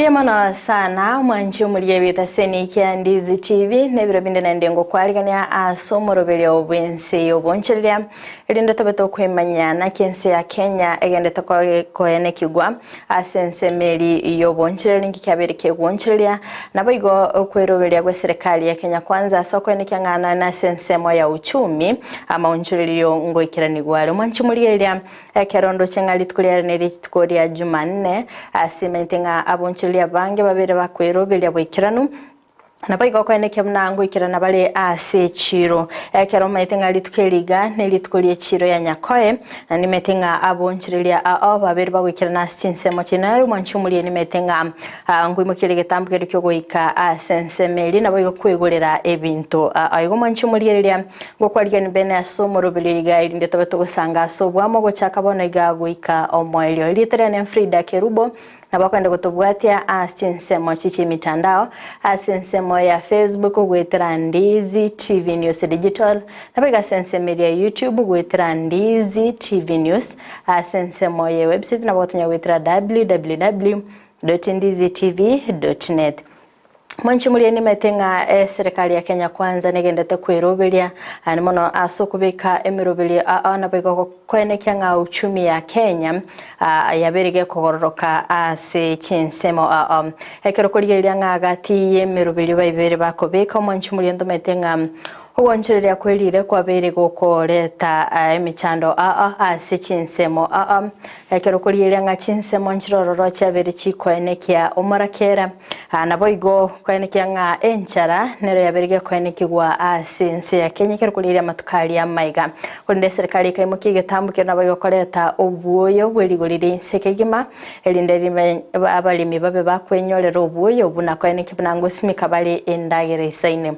Mbuya mono sana omwanchi omoria egetaseni kia Ndizi TV na ebiro binde naende ngokwarigania ase omoroberio bw'ense y'obonchoreria erinde tobe tokwemanya naki ense ya Kenya egendete koenekigwa ase ensemo eri y'obonchoreria ninki kiabeire kegwonchoreria naboigo okweroberia gw'eserekari ya Kenya Kwanza ase okoenekia ng'a naende ase ensemo ya uchumi amaonchorerio ngoikeranigwa are. Omwanchi omoria eria Ekero ndoche ng'a rituko riare nerituko ria Jumanne, ase imanyete ng'a abonchoreria abange babere bakweroberia boikeranu, naboigo okoenekia buna ngoikerana bare ase echiiro. Ekero omanyete ng'a rituko eri iga nerituko ri'echiiro ya Nyakoe, na nimanyete ng'a abonchoreria ao babere bagoikerana ase chinsemo chiaino. Naye omwanchi omoria nimanyete ng'a nkoimokeria egetambo keria ki'ogoika ase ensemo eria, naboigo kwegorera ebinto. Aiga omwanchi omorigereria Ngokwarigani bene ase omoroberio iga, erinde tobe togosanga ase oboamo gochaka bono iga goika omoerio. Erieta riane Frida Kerubo, nabo okogenda gotobwatia ase chinsemo chi chi'emitandao, ase ensemo ya Facebook goetera Ndizi TV News Digital, nabo iga ase ensemo eria ya YouTube goetera Ndizi TV News, ase ensemo ye website nabo ogotonya goetera www dot ndizitv dot net. Mwanche moria nimanyete ng'a eserekari ya Kenya Kwanza negendete kweroberia naende mono ase okobeka emeroberio ao naboigo gokoenekia ng'a uchumi ya Kenya yabeire gekogororoka ase chinsemo ao. Ekero okorigereria ng'a gati y'emeroberio baibere bakobeka omwanchi moria ntomanyete ng'a Ogoonchoreria kwe riire kwabeire gokoreta emechando aa ase chinsemo aa. Ekero korigereria ng'a chinsemo nchirororo chiabeire chikoenekia omorakera, naboigo koenekia ng'a enchara nero yabeire gekoenekigwa ase ense ya Kenya ekero korigereria amatuko aria amaiga. Korende eserikari ekaimokia egetambo keria naboigo koreta obwoyo bwe rigori ria inse kegima, erinde rime abaremi babe bakwenyorera obwoyo obwo na koenekia buna ngosimeka bare endagera eisaine.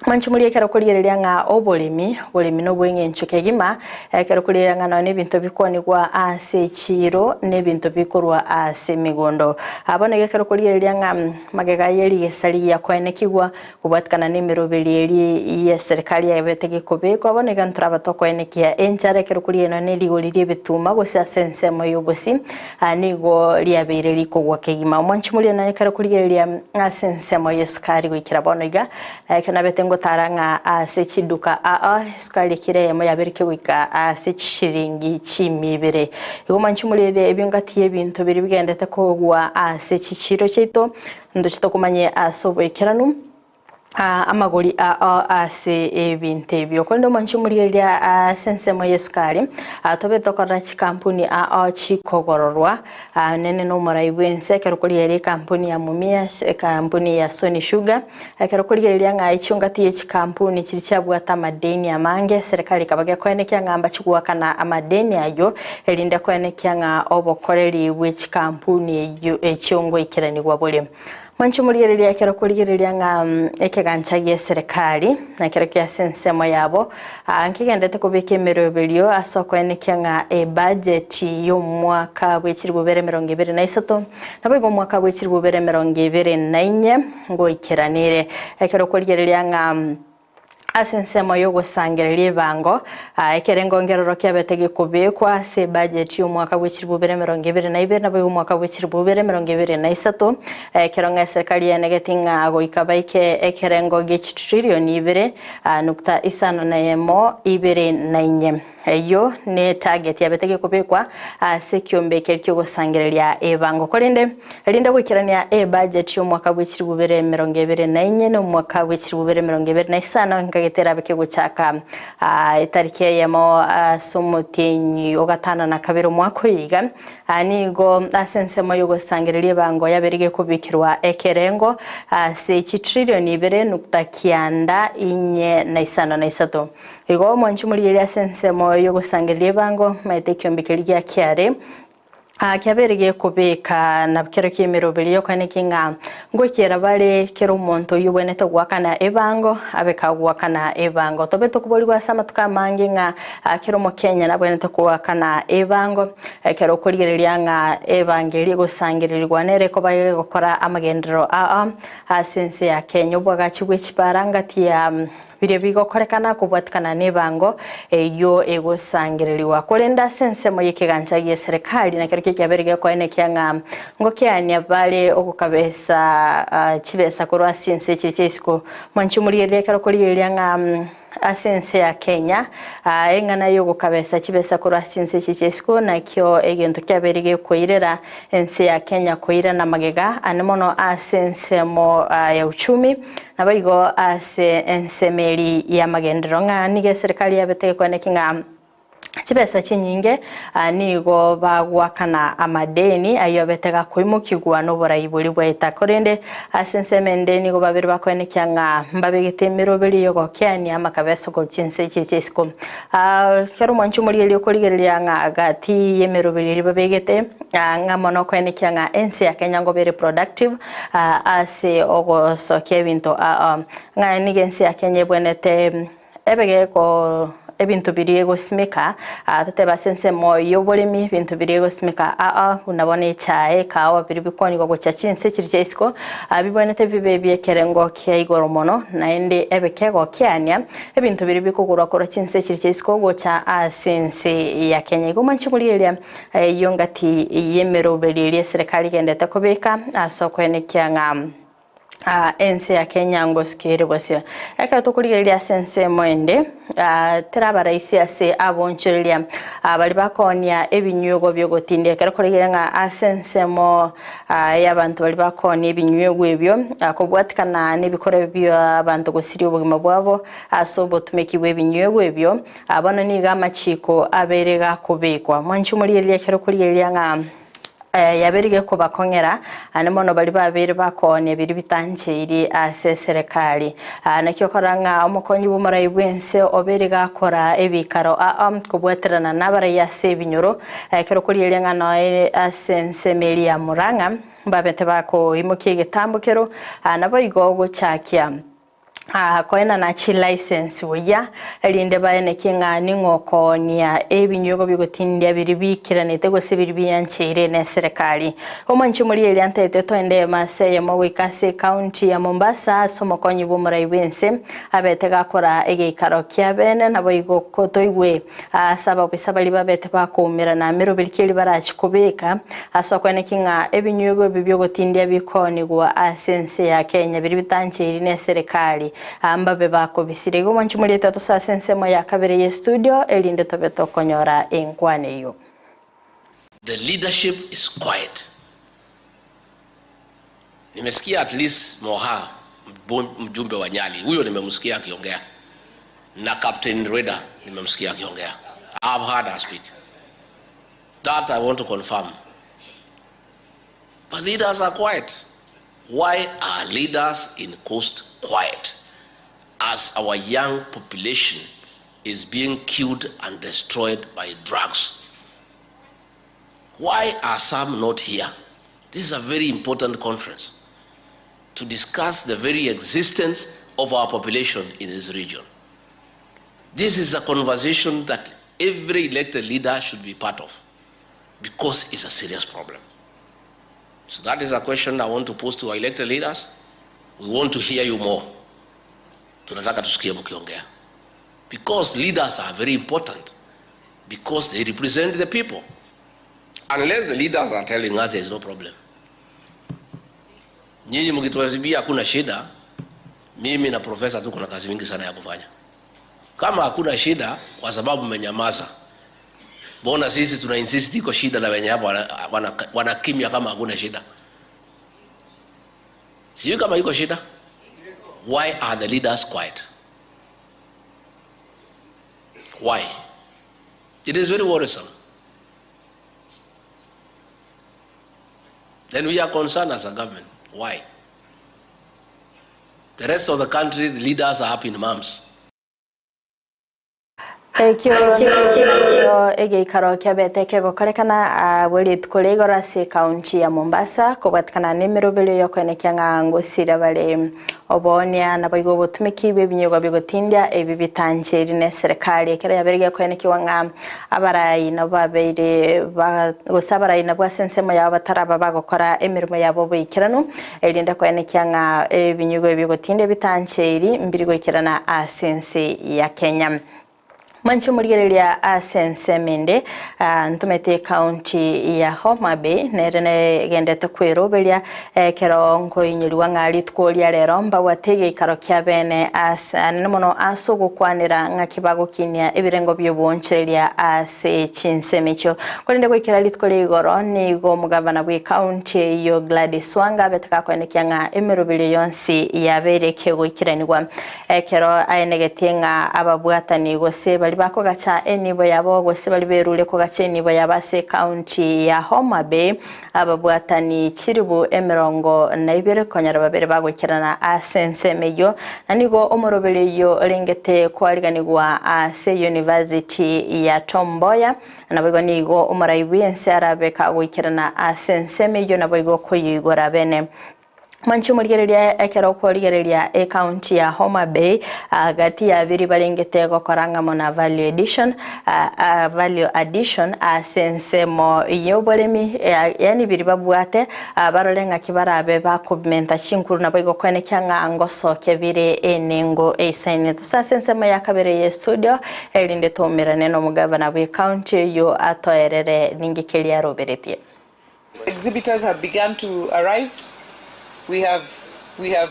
Mwanche morie ekero okorigereria ng'a oboremi, oboremi nobw'eng'encho kegima, ekero okorigereria ng'a nonya nebinto bikwanigwa ase echiiro, na ebinto bikorwa ase emegondo. Aa bono iga ekero okorigereria ng'a magega ye rigesa rigiya koenekigwa, kobwatikana na emeroberi eria y'eserikari yabete gekobekwa, bono iga ntoraba tokoenekia enchara ekero okorigereria nonya ne rigori ri'ebituma gose ase ensemo y'obosie, Aa nigo riabeire rikogwa kegima. Omwanchi moria naye ekero korigereria ase ensemo y'esukari goikera bono iga, ekero nabete ngotara ng'a ase chiduka aa esukari ekiro eyemo yabeire kegoika ase chishiringi chimia ibere. Igo omwanchi moria ere ebio ngati y'ebinto biria bigendete kogwa ase chichiiro chiaito, ntoche tokomanye ase oboikeranu. amagori ao ase ebinto ebio. Korende omwanchi omorigereria ase ensemo y'esukari, tobe tokorora chikampuni ao chikogororwa nene nomorai bw'ense, ekero okorigereria ekampuni ya Mumias, ekampuni ya Sony Sugar, ekero okorigereria ng'a echiongati ye chikampuni chiria chiabwate amadeni amange, eserekari ekaba gekoenekia ng'a mbachigoakana amadeni ayio, erinde koenekia ng'a obokoreri bwe chikampuni eyio echio ngoikeranigwa bore. Mwanche morigererie ekero korigereria ng'a ekegancha gi'eserekari, na ekero kiase ensemo yabo, nkegenderete kobeka emeroberio ase okoenekia ng'a ebajeti y'omwaka bwe chilifu bibere emerongo ebere na isato, naboigo omwaka bwe chilifu bibere emerongo ebere na inye, ngoikeranire. Ekero korigereria ng'a. Ase ensemo y'ogosangereria ebango, ekerengo nkeroro kiabete gekobekwa ase ebajeti y'omwaka bwe chilifu 2022 naboigo omwaka bwe chilifu 2023, ekero ng'a eserikari yaenegeti ng'a goika baike ekerengo gie chitrillion ibere nukta isano na eyemo ibere na inye. Eyio ne target yabete gekobekwa ase ekiombe keria kiogosangereria ebango. Korende erinde goikerania ebudget y'omwaka bwe chilifu 2024 na omwaka bwe chilifu 2025 nkagete erabe kegochaka etariki eyemo ase omotienyi o gatano na kabere omwaka oyo iga, nigo ase ensemo y'ogosangereria ebango yabere gekobekirwa ekerengo ase chitrillion ibere nukta kianda inye na isano na isato. Igo omwanchi omorigereria ase ensemo y'ogosangereria ebango, maete ekiombe keria gia kiare, kiabeire gekobeka na kero ki'emeroberi y'okoenekia ng'a ngoikera bare kera omonto oyio obwenerete goakana ebango abe kagoakana ebango. Tobe tokoborigwa ase amatuko amange ng'a kera omokenya nabwenerete koakana ebango, ekero okorigereria ng'a ebango eria egosangererigwa nere ekoba egokora amagenderero ao ase ense ya Kenya. Oboagachi bwe chibara ngati ya. biria bigokorekana kobwatikana nebango eyio egosangereriwa. Korende ase ensemo yekegancha gieserekari nakerokio ekiabere gekoenekia ng'a ngokeania bare ogokabesa chibesa korwa ase chinse echi chia isiko. Mwanche omorigereria ekero okorigereria ng'a ase ense ya Kenya eng'ana yogokabesa chibesa korwa ase chinse echi chia isiko nakio egento kiabeire gekoirera ense ya Kenya koirana magega ane mono ase ensemo ya uchumi naboigo ase ensemo eri y'amagenderero ng'a nigo eserikari yabete gekoeneki ng'a chibesa chinyinge nigo bagoakana amadeni ayio abete gakoimokigwa noborai boria bwaeta. Korende ase ensemo ende nigo babere bakoenekia ng'a mbabegete emeroberi y'ogokeania amakabeso korwa chinse echi chia isiko. Ekero omwanchi omorigereria okorigereria ng'a gati y'emeroberi eria babegete ng'a mono okoenekia ng'a ense ya Kenya ngoba ere productive ase ogosokia ebinto ng'a nigo ense ya Kenya ebwenerete Ebe geko ebinto biria egosimeka, totebe ase ensemo y'oboremi, ebinto biria egosimeka aa buna bono echae, ekahawa biria bikwanigwa gochia chinse chiria chia isiko, bibwenerete bibe ebi'ekerengo kia igoro mono, naende ebe kegokeania ebinto biria bikogorwa korwa chinse chiria chia isiko gocha ase ense ya Kenya. Igo mwanche morigereria eyio ngati y'emeroberi eria eserekari egenderete kobeka ase okoenekia ng'a Ense ya Kenya ngosika ere bosio. Ekero tokorigereria ase ensemo ende, teraba rahisi ase abonchoreria baria bakoonia ebinywegwa bi'ogotindia. Ekero okorigereria ng'a ase ensemo y'abanto baria bakoonia ebinywegwa ebio, kobwatikana nebikorwa bi'abanto gosiria obogima bwabo ase obotumeki bw'ebinywegwa ebio, bono nigo amachiko abeire gakobekwa. Mwanche omorigereria ekero okorigereria ng'a. Yabeire kobakong'era, naende mono baria babeire bakoonia biria bitancheiri ase eserekari. Naki okorora ng'a omokonyi bw'omorai bw'ense obeire gakora ebikaro aa kobwaterana nabarai ase ebinyoro, ekero okorigereria ng'a noe ase ensemo eria ya Murang'a mbabete bakoimokia egetambo kero, naboigo gochakia Koenana chilicense buya, erinde baenekie ng'a ning'o okoonia ebinywegwa bigotindia biria biikeranete gose biria biancheire neserekari. Omwanchi omorigereria antaete toende ase eyemo goika ase ecounty ya Mombasa ase omokonyi bw'omorai bw'ense abete gakora egeikaro kia bene naboigo toigwe Ase ababisa baria babete bakoumerana meroberi ki eria barachi kobeka ase okoenekia ng'a ebinywegwa ebi bi'ogotindia bikoonigwa ase ense ya Kenya biria bitancheiri neserekari, mbabe bakobisiria. Igo mwanche moriete tose ase ensemo ya kabere ye studio erinde tobe tokonyora enkwana eyio. The leadership is quiet. Nimesikia at least Moha mjumbe wa Nyali huyo nimemsikia akiongea na Captain Reda nimemsikia akiongea. I have heard her speak. That I want to confirm. But leaders are quiet. Why are leaders in Coast quiet as our young population is being killed and destroyed by drugs? Why are some not here? This is a very important conference to discuss the very existence of our population in this region. This is a conversation that every elected leader should be part of because it's a serious problem. So that is a question I want to pose to our elected leaders. We want to hear you more. Tunataka tusikie mkiongea. Because leaders are very important because they represent the people. Unless the leaders are telling us there is no problem. Nyinyi mkituambia hakuna shida, mimi na profesa tuko na kazi mingi sana ya kufanya. Kama hakuna shida kwa sababu mmenyamaza, mbona sisi tuna insist iko shida na wenye hapo wanakimya wana, wana kama hakuna shida? Sijui kama iko shida. Why are the leaders quiet? Why? It is very worrisome. Then we are concerned as a government. Why? The rest of the country, the leaders are up in arms. Ekio nakio egeikaro kiabete kegokorekana abwo rituko ria igoro ase ekaunti ya Mombasa kobwatekana nemeroberio yokoenekia ng'a ngosira bare oboonia naboigo obotumeki bw'ebinyugwa bigotindia ebi bitancheri neserekari ekero yabeire gekoenekigwa ng'a abarai nabo babeire gose abarai nabwo ase ensemo yabo bataraba bagokora emeremo yabo boikeranu erinde koenekia ng'a ebinyugwa ebi bigotindia bitancheri mbiri goikerana ase ense ya Kenya. Mwanche omorigereria ase ensemo ende, ntomete ekaunti ya Homa Bay nere negendete kweroberia ekero nkoinyoriwa ng'a rituko ria rero mbabwate egeikaro kia bene ase anene mono ase ogokwanera ng'aki bagokinia ebirengo bi'oboonchoreria ase chinsemo echio. Korende goikera rituko ria igoro nigo omogavana bw'ekaunti eyio Gladys Wanga abete gakoenekia ng'a emeroberio yonsi yabeire kegoikeranigwa. Ekero aenegetie ng'a ababwatani gose baria bakogacha enibo yabo gose baria berure kogacha enibo yabo ase ekaunti ya Homa Bay, ababwatani chilifu 22 konyora babere bagoikerana ase ensemo eyio, na nigo omoroberi oyio orengete koariganigwa ase University ya Tom Mboya, naboigo nigo omorai bw'ense arabe kagoikerana ase ensemo eyio naboigo koyoigora bene. Mwanche omorigereria ekero okorigereria ecounty ya Homa Bay gati ya biri barengete gokora ng'amo na value addition value addition ase ensemo y'oboremi yaani biri babwate barore ng'aki barabe bakomenta chinkuru naboigo koenekia ng'a ngosokia bire enengo eisaine. Tose ase ensemo ya kabere ye studio erinde toumerane nomogavana bwe county eyio atoerere ninki keria aroberetie. Exhibitors have begun to arrive. We have, we have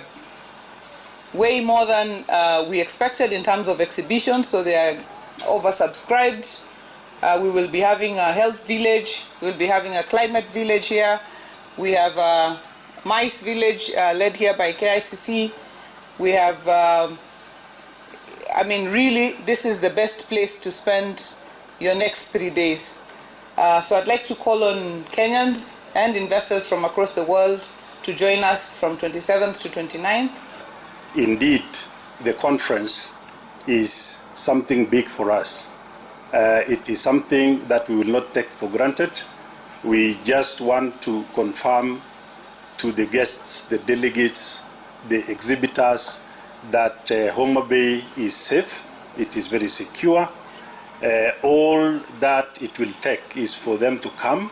way more than uh, we expected in terms of exhibitions, so they are oversubscribed. Uh, we will be having a health village, we'll be having a climate village here. We have a mice village uh, led here by KICC. We have, um, I mean, really, this is the best place to spend your next three days. Uh, so I'd like to call on Kenyans and investors from across the world to join us from 27th to 29th. Indeed, the conference is something big for us. Uh, it is something that we will not take for granted. We just want to confirm to the guests, the delegates, the exhibitors that uh, Homa Bay is safe, it is very secure. Uh, all that it will take is for them to come.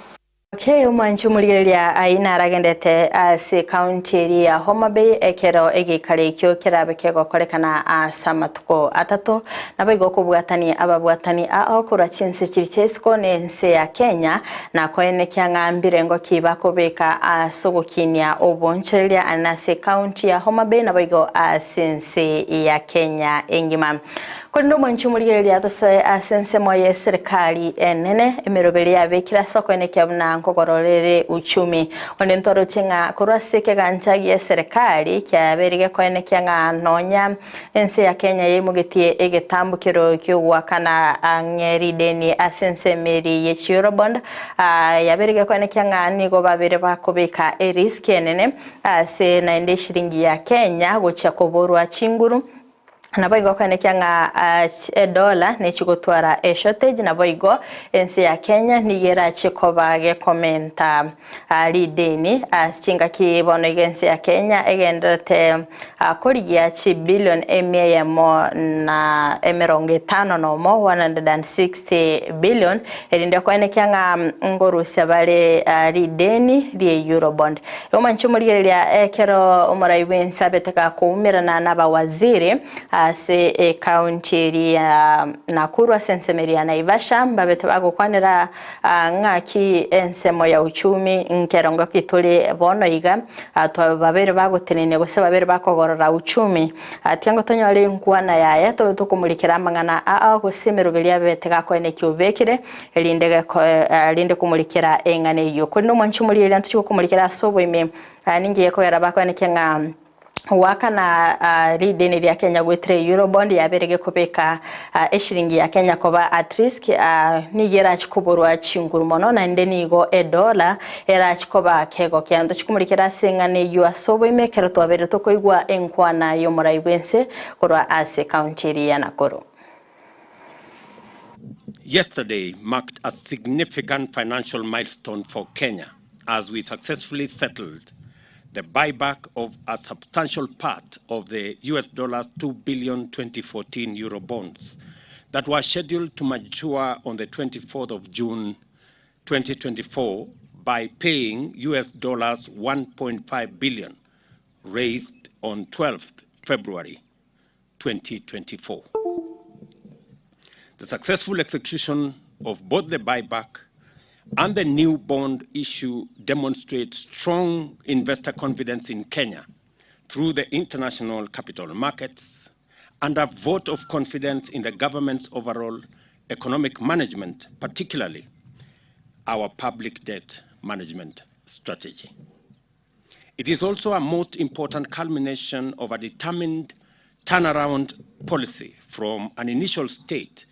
Okay, omwanchi omorigereria ayio naragendete ase ekaunti eria ya Homa Bay ekero egeikaro ekio kerabe kegokorekana ase amatuko atato naboigo okobwatania ababwatani ao korwa chinse chiria chia isiko na ense ya Kenya na koenekia ng'a mbirengo ki bakobeka ase ogokinia obonchoreria ane ase ekaunti ya Homa Bay naboigo ase ense ya Kenya engima. Korende omwanchi omorigereria tosoe ase ensemo y'eserikari enene, emeroberi yabekire ase okoenekia buna nkogorora ere uchumi. Onde ntoroche ng'a korwa ase ekegancha gi'eserikari kiabeire gekoenekia ng'a nonya ense ya Kenya yaimogetie egetambokero ki'ogoakana ang'e rideni ase ensemo eria ye chiEurobond, yabeire gekoenekia ng'a nigo babeire bakobeka eriski enene ase naende eshiringi ya Kenya gochia koborwa chinguru. Naboigo okoenekia ng'a edola nechie gotwara eshortage, naboigo ense ya Kenya nigo erachie koba gekomenta rideni ase chingaki bono iga ense ya Kenya egendererete korigia chibillion emia eyemo na emerongo etano nomo, 160 billion, erinde koenekia ng'a ngorusia bare rideni rie Eurobond. Omanche omorigereria ekero omorai bw'ense abete gakoumerana nabawaziri ase ekaunti eria ya Nakuru ase ensemo eria ya Naivasha mbabete bagokwanera ng'aki ensemo ya uchumi nkerongo ki tore bono iga babeire bagotenenia gose babeire bakogorora uchumi tiango tonyore enkwana yaye tobe tokomorikera amang'ana aa gose emeroberi abete gakoenekia obekire erinde geko erinde komorikera eng'ana eyio. Korende omwanchi omorieria ntochie gokomorikera ase oboime, ninki gekogera bakoenekia ng'a goakana rideni ria Kenya goetera Eurobond yabeire gekobeka eshiringi ya Kenya koba at risk, nigo erachi koborwa chinguru mono naende nigo edola erachi koba kegokia. Ntochie komorikera ase eng'ana eyio ase oboime ekero twabeire tokoigwa enkwana y'omorai bw'ense korwa ase ekaunti eria ya Nakuru. Yesterday marked a significant financial milestone for Kenya as we successfully settled the buyback of a substantial part of the US dollars 2 billion 2014 euro bonds that were scheduled to mature on the 24th of June 2024 by paying US dollars 1.5 billion raised on 12th February 2024. The successful execution of both the buyback and the new bond issue demonstrates strong investor confidence in Kenya through the international capital markets and a vote of confidence in the government's overall economic management, particularly our public debt management strategy. It is also a most important culmination of a determined turnaround policy from an initial state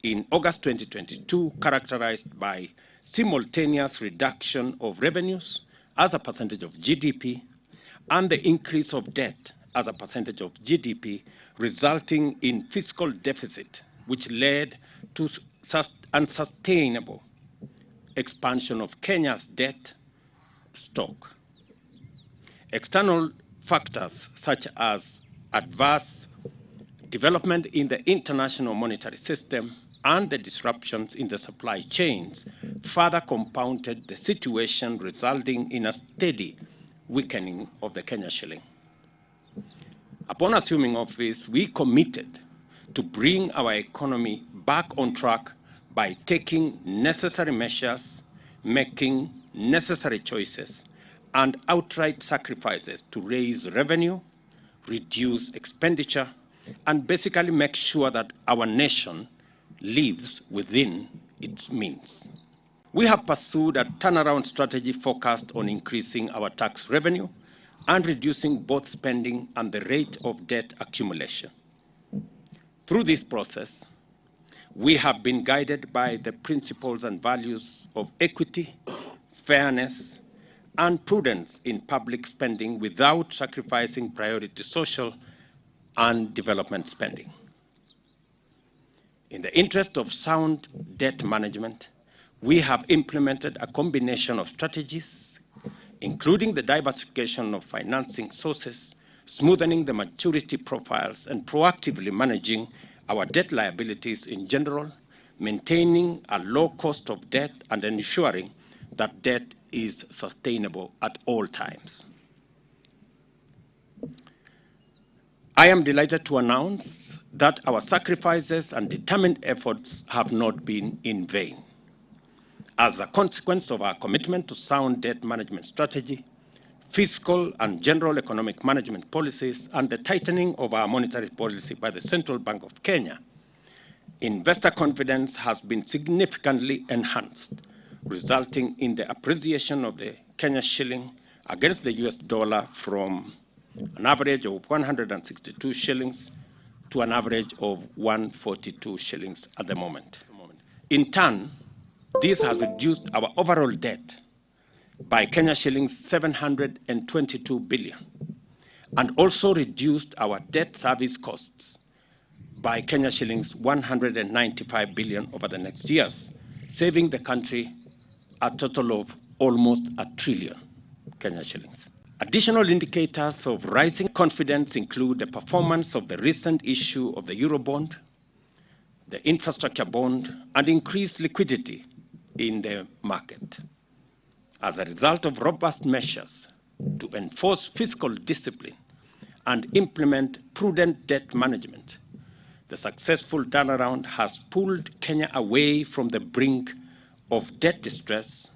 in August 2022, characterized by simultaneous reduction of revenues as a percentage of GDP and the increase of debt as a percentage of GDP, resulting in fiscal deficit, which led to unsustainable expansion of Kenya's debt stock. External factors such as adverse development in the international monetary system and the disruptions in the supply chains further compounded the situation, resulting in a steady weakening of the Kenya shilling. Upon assuming office, we committed to bring our economy back on track by taking necessary measures, making necessary choices, and outright sacrifices to raise revenue, reduce expenditure, and basically make sure that our nation lives within its means. We have pursued a turnaround strategy focused on increasing our tax revenue and reducing both spending and the rate of debt accumulation. Through this process, we have been guided by the principles and values of equity, fairness, and prudence in public spending without sacrificing priority social and development spending. In the interest of sound debt management, we have implemented a combination of strategies, including the diversification of financing sources, smoothening the maturity profiles, and proactively managing our debt liabilities in general, maintaining a low cost of debt, and ensuring that debt is sustainable at all times. I am delighted to announce that our sacrifices and determined efforts have not been in vain. As a consequence of our commitment to sound debt management strategy, fiscal and general economic management policies, and the tightening of our monetary policy by the Central Bank of Kenya, investor confidence has been significantly enhanced, resulting in the appreciation of the Kenya shilling against the US dollar from an average of 162 shillings to an average of 142 shillings at the moment. In turn, this has reduced our overall debt by Kenya shillings 722 billion and also reduced our debt service costs by Kenya shillings 195 billion over the next years, saving the country a total of almost a trillion Kenya shillings. Additional indicators of rising confidence include the performance of the recent issue of the Eurobond, the infrastructure bond, and increased liquidity in the market. As a result of robust measures to enforce fiscal discipline and implement prudent debt management, the successful turnaround has pulled Kenya away from the brink of debt distress,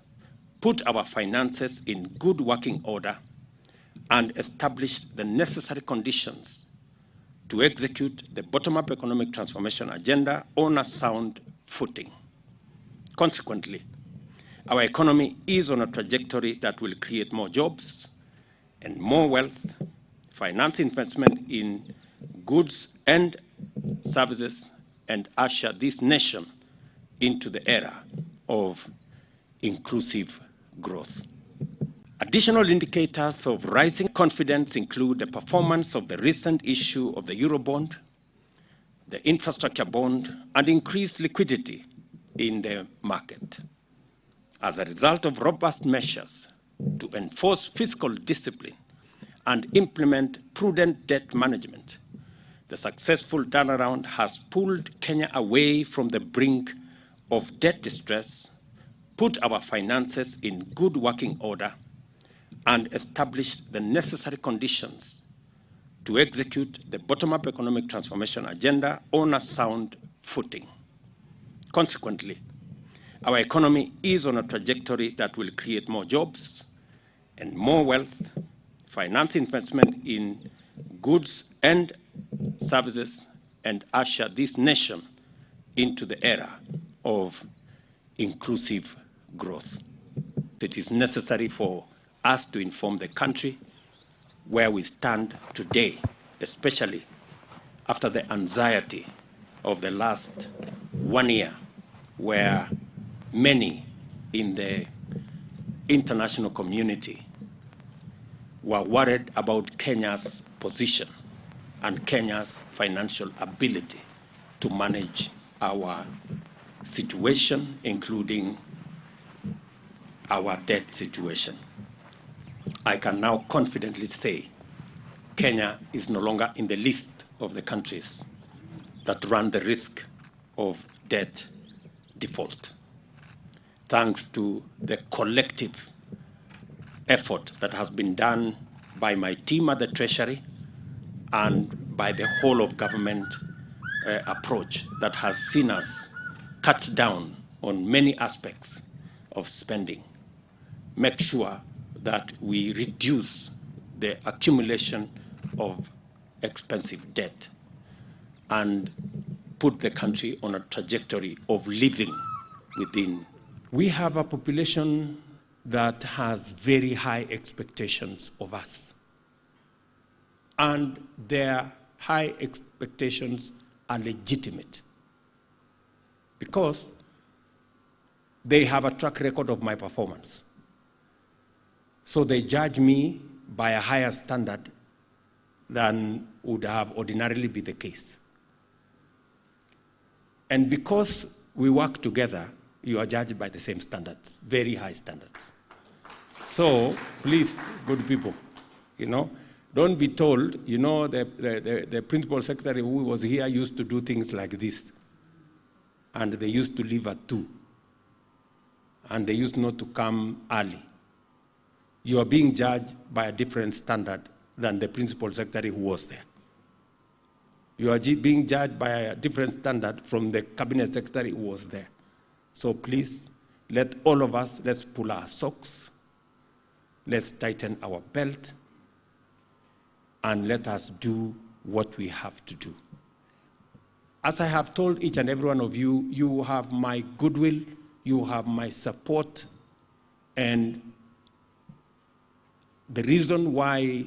put our finances in good working order, and established the necessary conditions to execute the bottom-up economic transformation agenda on a sound footing. Consequently, our economy is on a trajectory that will create more jobs and more wealth, finance investment in goods and services, and usher this nation into the era of inclusive growth. Additional indicators of rising confidence include the performance of the recent issue of the Eurobond, the infrastructure bond, and increased liquidity in the market. As a result of robust measures to enforce fiscal discipline and implement prudent debt management, the successful turnaround has pulled Kenya away from the brink of debt distress, put our finances in good working order, and established the necessary conditions to execute the bottom-up economic transformation agenda on a sound footing. Consequently, our economy is on a trajectory that will create more jobs and more wealth, finance investment in goods and services, and usher this nation into the era of inclusive growth. It is necessary for us to inform the country where we stand today, especially after the anxiety of the last 1 year, where many in the international community were worried about Kenya's position and Kenya's financial ability to manage our situation, including our debt situation. I can now confidently say Kenya is no longer in the list of the countries that run the risk of debt default, thanks to the collective effort that has been done by my team at the Treasury and by the whole of government approach that has seen us cut down on many aspects of spending. Make sure that we reduce the accumulation of expensive debt and put the country on a trajectory of living within. We have a population that has very high expectations of us, and their high expectations are legitimate because they have a track record of my performance. So they judge me by a higher standard than would have ordinarily be the case. And because we work together, you are judged by the same standards, very high standards. So please, good people, don't be told, the principal secretary who was here used to do things like this, and they used to leave at 2, and they used not to come early. You are being judged by a different standard than the principal secretary who was there. You are being judged by a different standard from the cabinet secretary who was there. So please, let all of us, let's pull our socks, let's tighten our belt, and let us do what we have to do. As I have told each and every one of you, you have my goodwill, you have my support, and the reason why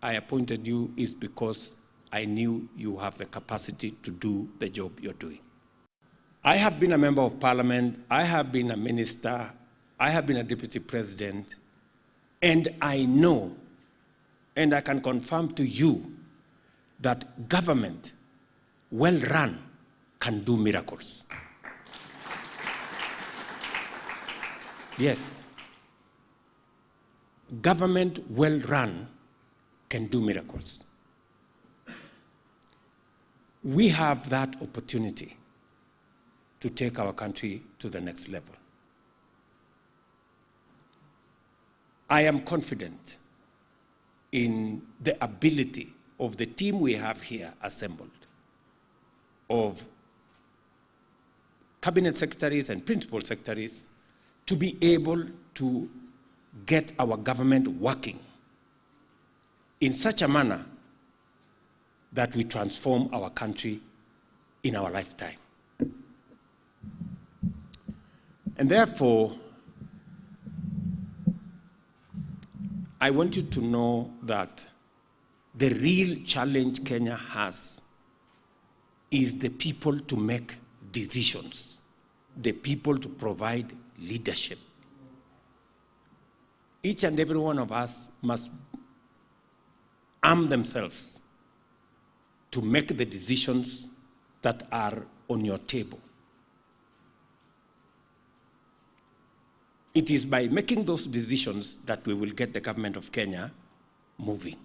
I appointed you is because I knew you have the capacity to do the job you're doing. I have been a member of parliament, I have been a minister, I have been a deputy president, and I know, and I can confirm to you, that government, well run, can do miracles. Yes. Government well run can do miracles. We have that opportunity to take our country to the next level. I am confident in the ability of the team we have here assembled, of cabinet secretaries and principal secretaries, to be able to get our government working in such a manner that we transform our country in our lifetime. And therefore, I want you to know that the real challenge Kenya has is the people to make decisions, the people to provide leadership. Each and every one of us must arm themselves to make the decisions that are on your table. It is by making those decisions that we will get the government of Kenya moving.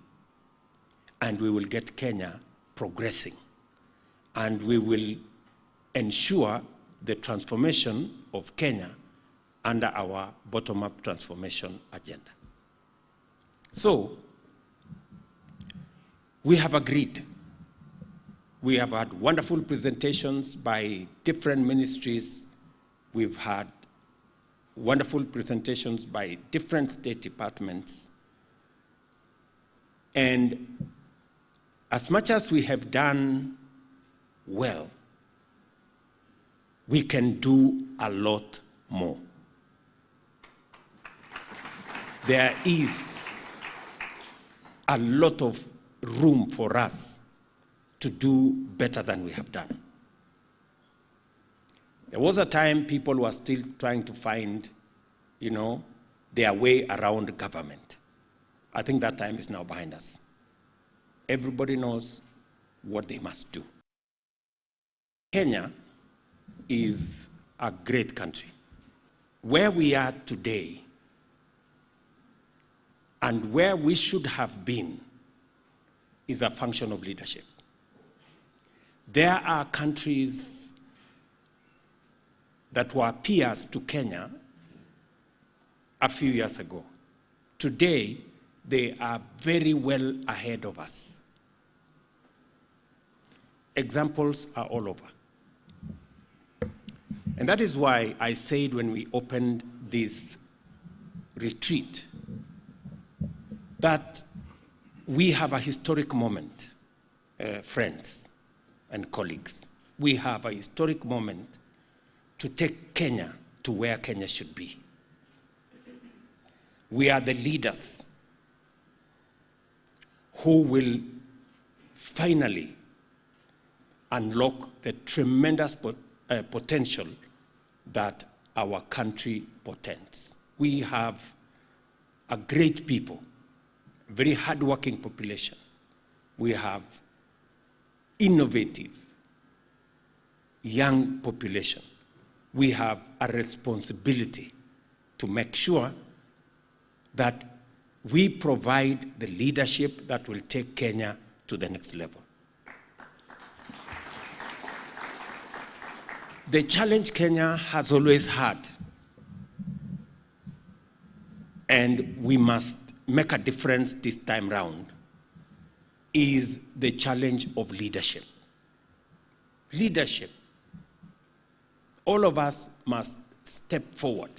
And we will get Kenya progressing. And we will ensure the transformation of Kenya under our bottom-up transformation agenda. So, we have agreed. We have had wonderful presentations by different ministries. We've had wonderful presentations by different state departments. And as much as we have done well, we can do a lot more. There is a lot of room for us to do better than we have done. There was a time people were still trying to find, you know, their way around government. I think that time is now behind us. Everybody knows what they must do. Kenya is a great country. Where we are today and where we should have been is a function of leadership. There are countries that were peers to Kenya a few years ago. Today, they are very well ahead of us. Examples are all over. And that is why I said when we opened this retreat that we have a historic moment, friends and colleagues. We have a historic moment to take Kenya to where Kenya should be. We are the leaders who will finally unlock the tremendous potential that our country portends. We have a great people, very hardworking population. We have innovative young population. We have a responsibility to make sure that we provide the leadership that will take Kenya to the next level. The challenge Kenya has always had, and we must make a difference this time round, is the challenge of leadership. Leadership. All of us must step forward.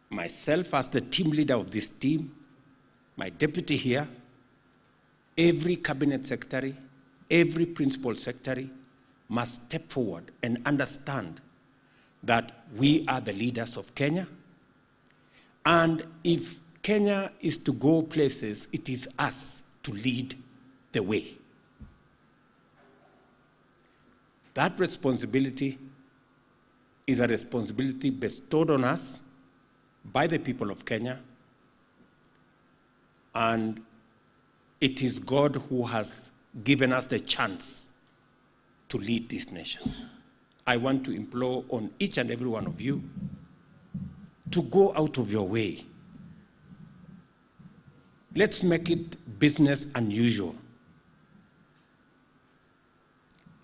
Myself as the team leader of this team, my deputy here, every cabinet secretary, every principal secretary must step forward and understand that we are the leaders of Kenya. And if Kenya is to go places, it is us to lead the way. That responsibility is a responsibility bestowed on us by the people of Kenya, and it is God who has given us the chance to lead this nation. I want to implore on each and every one of you to go out of your way. Let's make it business unusual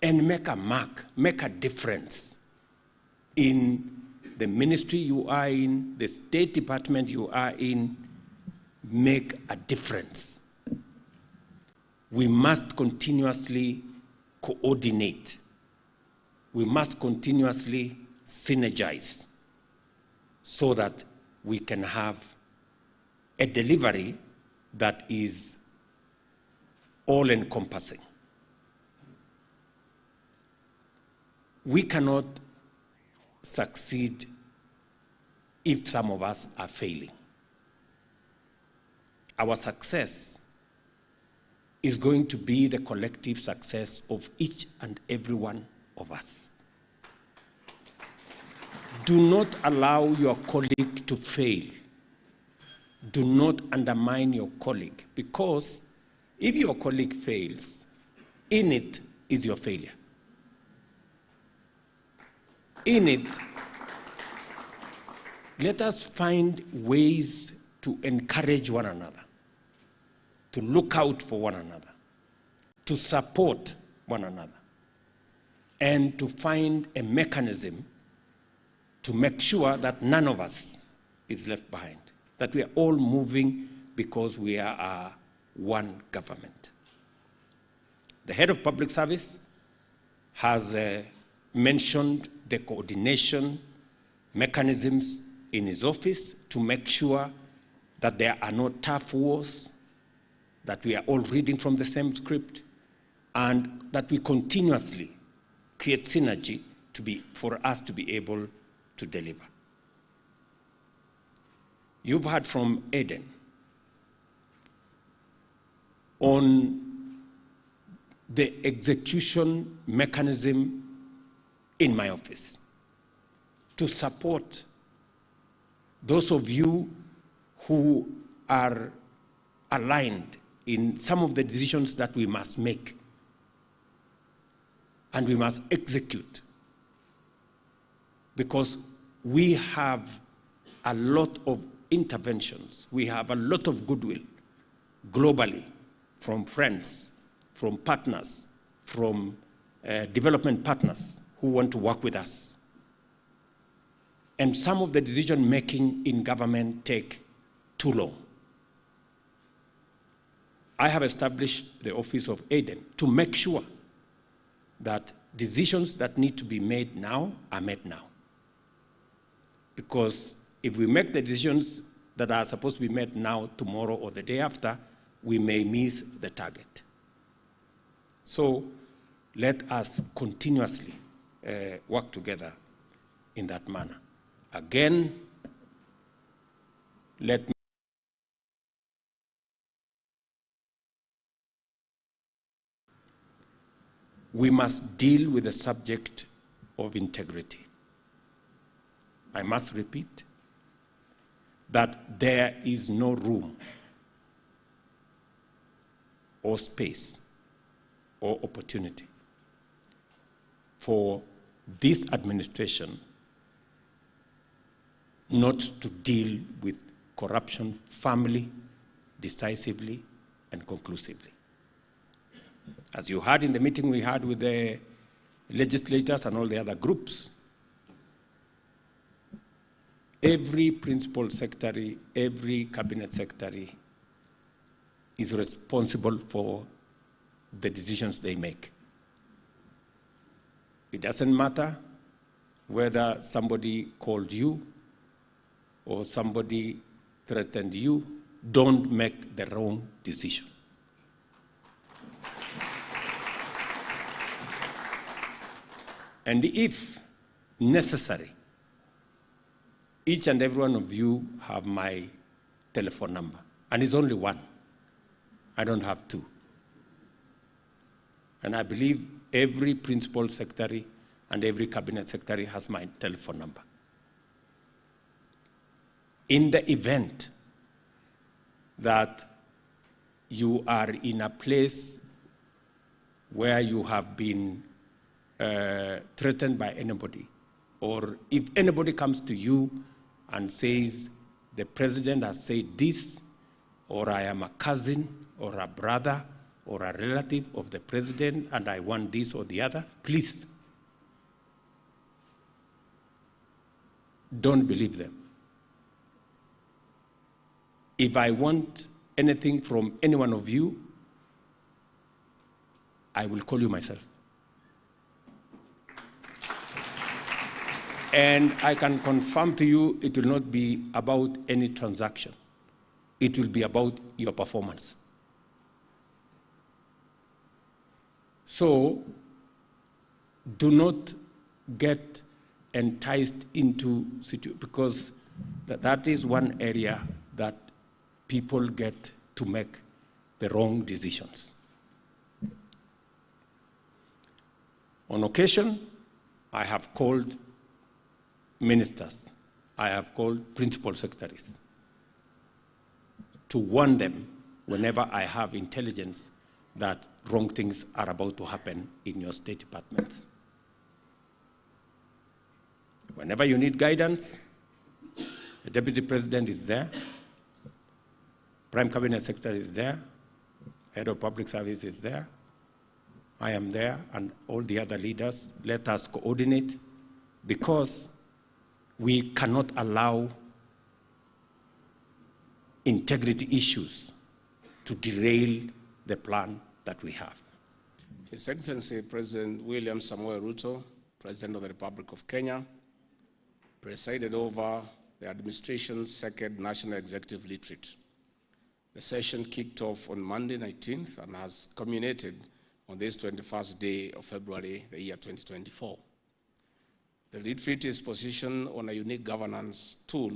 and make a mark, make a difference in the ministry you are in, the state department you are in, make a difference. We must continuously coordinate. We must continuously synergize so that we can have a delivery that is all-encompassing. We cannot succeed if some of us are failing. Our success is going to be the collective success of each and every one of us. Do not allow your colleague to fail. Do not undermine your colleague, because if your colleague fails, in it is your failure. In it, let us find ways to encourage one another, to look out for one another, to support one another, and to find a mechanism to make sure that none of us is left behind, that we are all moving because we are one government. The head of public service has mentioned the coordination mechanisms in his office to make sure that there are no turf wars, that we are all reading from the same script, and that we continuously create synergy for us to be able to deliver. You've heard from Aden on the execution mechanism in my office to support those of you who are aligned in some of the decisions that we must make and we must execute, because we have a lot of interventions, we have a lot of goodwill globally from friends, from partners, from development partners who want to work with us. And some of the decision-making in government take too long. I have established the office of Aden to make sure that decisions that need to be made now are made now. Because if we make the decisions that are supposed to be made now, tomorrow, or the day after, we may miss the target. So let us continuously work together in that manner. Again, let me We must deal with the subject of integrity. I must repeat that there is no room or space or opportunity for this administration not to deal with corruption firmly, decisively, and conclusively. As you heard in the meeting we had with the legislators and all the other groups, every principal secretary, every cabinet secretary is responsible for the decisions they make. It doesn't matter whether somebody called you or somebody threatened you, don't make the wrong decision. And if necessary, each and every one of you have my telephone number. And it's only one. I don't have two. And I believe every principal secretary and every cabinet secretary has my telephone number. In the event that you are in a place where you have been threatened by anybody, or if anybody comes to you and says, the president has said this, or I am a cousin or a brother or a relative of the president and I want this or the other, please don't believe them. If I want anything from any one of you, I will call you myself. And I can confirm to you it will not be about any transaction. It will be about your performance. So do not get enticed into because that is one area that people get to make the wrong decisions. On occasion, I have called ministers, I have called principal secretaries to warn them whenever I have intelligence that wrong things are about to happen in your state departments. Whenever you need guidance, the Deputy President is there, Prime Cabinet Secretary is there, Head of Public Service is there, I am there, and all the other leaders. Let us coordinate because we cannot allow integrity issues to derail the plan that we have. His Excellency President William Samoei Ruto, President of the Republic of Kenya, presided over the administration's second National Executive Retreat. The session kicked off on Monday 19th and has culminated on this 21st day of February, the year 2024. The retreat is positioned on a unique governance tool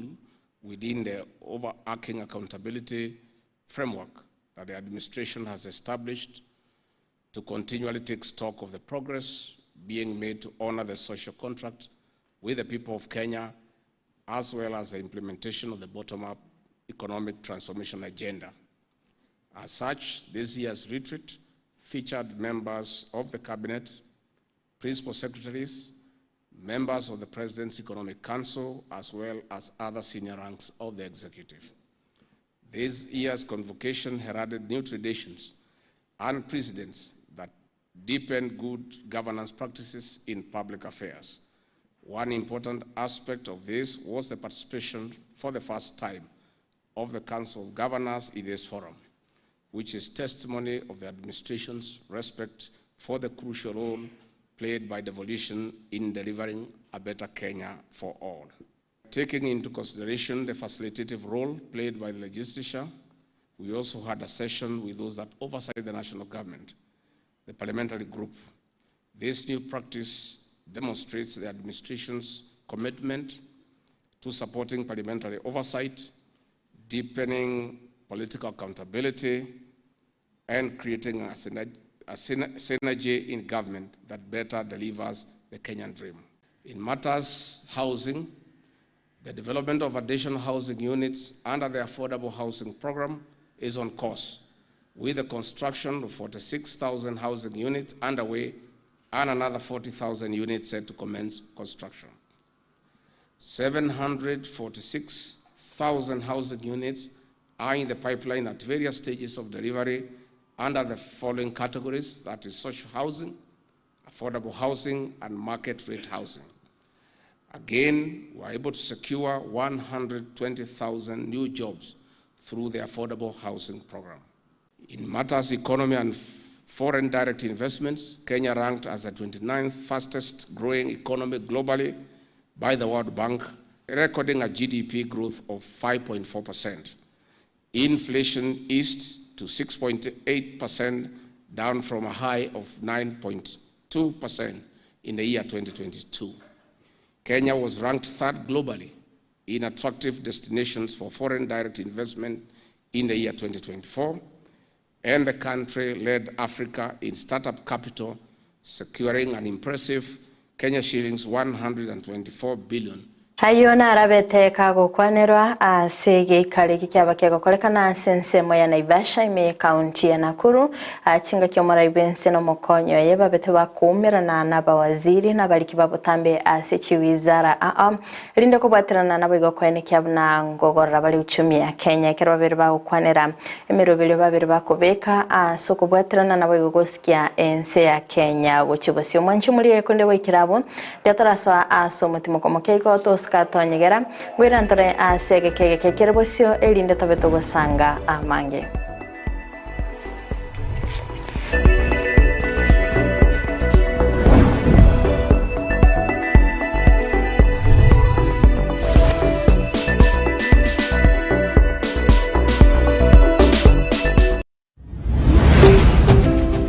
within the overarching accountability framework that the administration has established to continually take stock of the progress being made to honor the social contract with the people of Kenya, as well as the implementation of the bottom-up economic transformation agenda. As such, this year's retreat featured members of the cabinet, principal secretaries, members of the President's Economic Council, as well as other senior ranks of the executive. This year's convocation heralded new traditions and precedents that deepen good governance practices in public affairs. One important aspect of this was the participation for the first time of the Council of Governors in this forum, which is testimony of the administration's respect for the crucial role played by devolution in delivering a better Kenya for all. Taking into consideration the facilitative role played by the legislature, we also had a session with those that oversight the national government, the parliamentary group. This new practice demonstrates the administration's commitment to supporting parliamentary oversight, deepening political accountability, and creating a synergy in government that better delivers the Kenyan dream. In matters housing, the development of additional housing units under the Affordable Housing Program is on course, with the construction of 46,000 housing units underway and another 40,000 units set to commence construction. 746,000 housing units are in the pipeline at various stages of delivery under the following categories, that is social housing, affordable housing, and market rate housing. Again, we are able to secure 120,000 new jobs through the Affordable Housing Program. In matters economy and foreign direct investments, Kenya ranked as the 29th fastest growing economy globally by the World Bank, recording a GDP growth of 5.4%. Inflation eased to 6.8%, down from a high of 9.2% in the year 2022. Kenya was ranked third globally in attractive destinations for foreign direct investment in the year 2024, and the country led Africa in startup capital, securing an impressive Kenya shillings 124 billion. Ayio narabete kagokwanerwa ase geikari eki kiaba kegokorekana ase ensemo ya Naivasha ime county ya Nakuru achinga kiomorai bwense nomokonyo oye babete bakuumerana na abawaziri na abariki babotambe ase chiwizara aa erinde kobwaterana nabo igo koenekia buna ngogorora bare uchumi ya Kenya ekero babere bagokwanera emeroberio babere bakobeka ase okobwaterana nabo igo gosikia ense ya Kenya gochia bosio mwanche morie ekonde goikera abwo Riria torasoa ase omotimoko omoke igo tosika twanyegera, ngoirana tore ase egeka egeke kere bosio, erinde tobe togosanga amange.